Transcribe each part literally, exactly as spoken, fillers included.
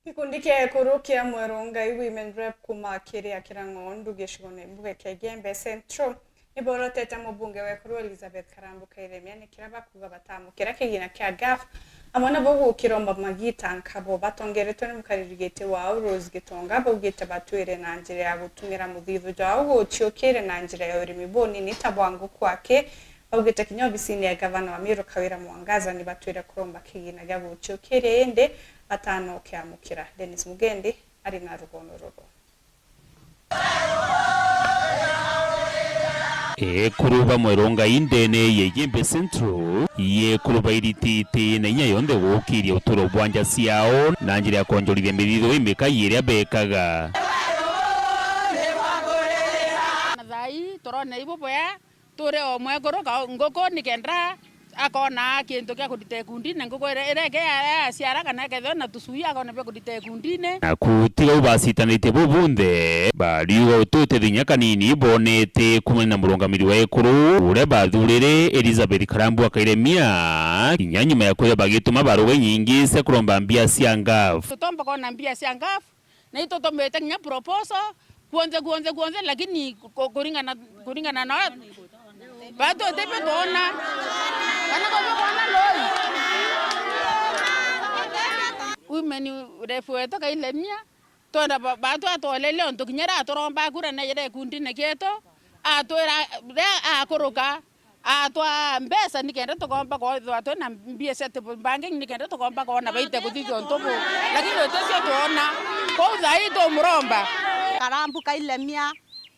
Gikundi kia ekuru kia Mweru Ngai Women Rep kuma Kiria Kirang'ondu gicigone mbuge kia Igembe Central niborotete mubunge wa ekuru Elizabeth Karambu Kairemia ni kiria bakuga batamukira kigina kia ngaf, amwe nabo gukiromba magita nkabo. Batongeretwe ni mukariri giti wao Rose Gitonga, baugite batwire na njira ya gutumira muthithu jwao guciukire na njira ya urimi bunini ta bwa nguku aki. Baugite kinya obisini ya gavana wa Meru Kawira Mwangaza ni batwire kuromba kigina gia guciukiria indi batanokiamukira. Dennis Mugendi ari na rugono ruru. Ekuru ba Mweru Ngai ndene ya Igembe Central, yekuru bairitite na inya yonthe gukiria uturo bwa nja ciao na njira ya kwonjorithia mithithu imikai iria bekaga. Na thaa ii turona ibu bwea, ture o mwekuru ka-, nguku nikenda akona kintu kia kurita ikundine, nguku ire-, ireke ya-, yaciara kana ikethirwa na tucui akona bia kurita ikundine. Na kutiga u bacitanitie bu bunthe, bariuga uti utethio kinya kanini bonete kumania na murungamiri wa ekuru uria bathurire Elizabeth Karambu Kairemia, kinya nyuma ya kwithirwa bagituma baruga inyingi cia kuromba mbia cia ngaf. Tutomba kona mbia cia ngaf, na itutumite kinya proposal kuonthe, kuonthe, kuonthe, lakini ku-, kuringana, kuringana na watu, batu utibio twona. Kana kwabio kwona loi. Women rep wetu Kailemia, twenda ba-, batu atwolelie untu kinya ria turomba kura na ira ikundine kietu, atwira, ria akuruka, atwa mbeca nikenda tukomba kwithirwa twina mbia cia table banking nikenda tukomba kwona baita kuthithia untu bu. Lakini uticio twona. Kwou thaa ii tumuromba. Karambu Kailemia,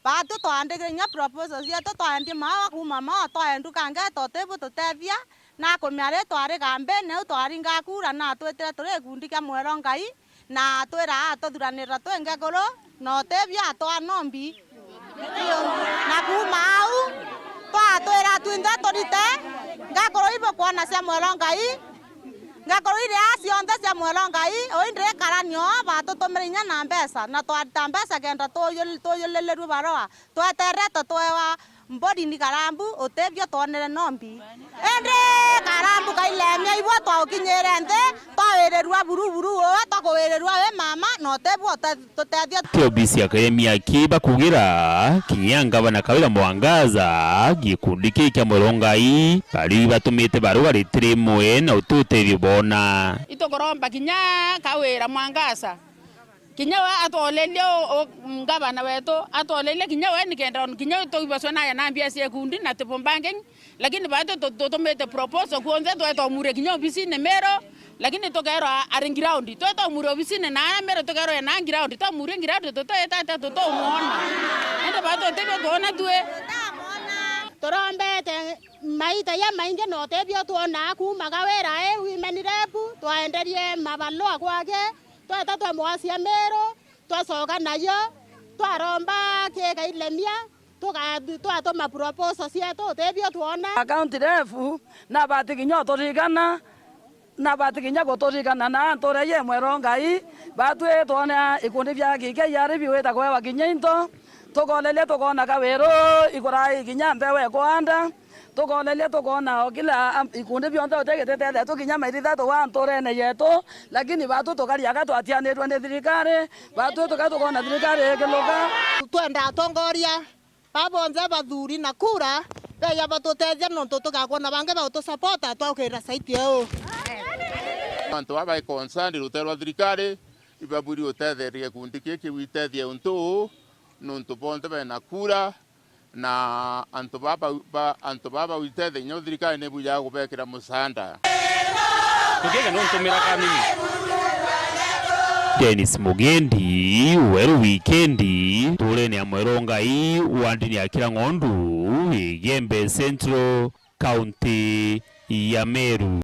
batu twaandikire kinya proposal cietu, twaendie maua kuuma moo, twaendu kange totibu tutethia, na akumia ri twari gambini, u twaringa kura, na twitire turi gikundi kia Mweru Ngai. Na atwira atuthuranira twi ngekuru, na utibio atwaa nombi. Na kuuma au, twatwira twinthe turite ngekuru ibukwona cia Mweru Ngai, ngekuru iria cionthe cia Mweru Ngai, ui ndirikarania oo batutumire inya na mbeca, na twarita mbeca kenda tuyul-, tuyulilirue barua. Tweterete twewa mbori ni Karambu, utibio twonere nombi. Indi Karambu Kailemia, ibwe twaukinyire nthi, twawirirua buru buru, uwe twakuwirirua wi mama, na utibio ute-, tutethio. Ti obisi ya Kairemia aki bakugira, kinya ngavana Kawira Mwangaza, gikundi kii kia Mweru Ngai, bari batumite baruga riti rimwe na uti utethio boona. Itukuromba kinya Kawira Mwangaza. Kinya we atwolerie u-, u-, ngavana wetu, atwolerie kinya we nikenda on-, kinya tuibacwe naye na mbia cia ikundi na table banking, lakini batu tu-, tutumite proposal kuonthe twetwa mure kinya obisine Meru, lakini tukerwa ari ground. Twetwa mure obisine na ara Meru tukerwa ena ground, twamurie ground tutwita ata tutumwona. Ende batu tibio twona tue. Turombete maita ya maingi na utibio twona kuuma Kawira e women rep, twaenderie mabalua kwake. Tweta twamwacia Meru, twacoka nayo, twaromba ki Kailemia, tuka-, twatuma proposal cietu, utibio twona. County rep, nabati kinya uturigana, nabati kinya guturigana na ntura ye Mweru Ngai, batwi twona ikundi bia giki iari biwita kwewa kinya into, tukoneria tukona Kawiru ikurai kinya mbewe kwanda, tukoneria tukona o kila am-, ikundi bionthe uti gititethetu kinya mairi thatu wa nturene yetu, lakini batu tukariaga twatianirwe ni thirikari, batu tuka tukona thirikari ikiluka. Twenda atongoria ba bonthe bathuri na kura, beya batutethia nontu tugakwona bangi bautusapota twaukirira saiti eu. Antu baba i concerned rute rwa thirikari, ibaburi utetheria gikundi kiki witethia untu uu, nontu bonthe bena kura, na antu baba, ba, antu baba witethia kinya thirikari ni bujaga kubekira musaanda. Tukiega nontumira kanini. Dennis Mugendi, Weru Wikendi, nturene ya Mweru Ngai, wandini ya Kirang'ondu, Igembe Central, kaunti ya Meru.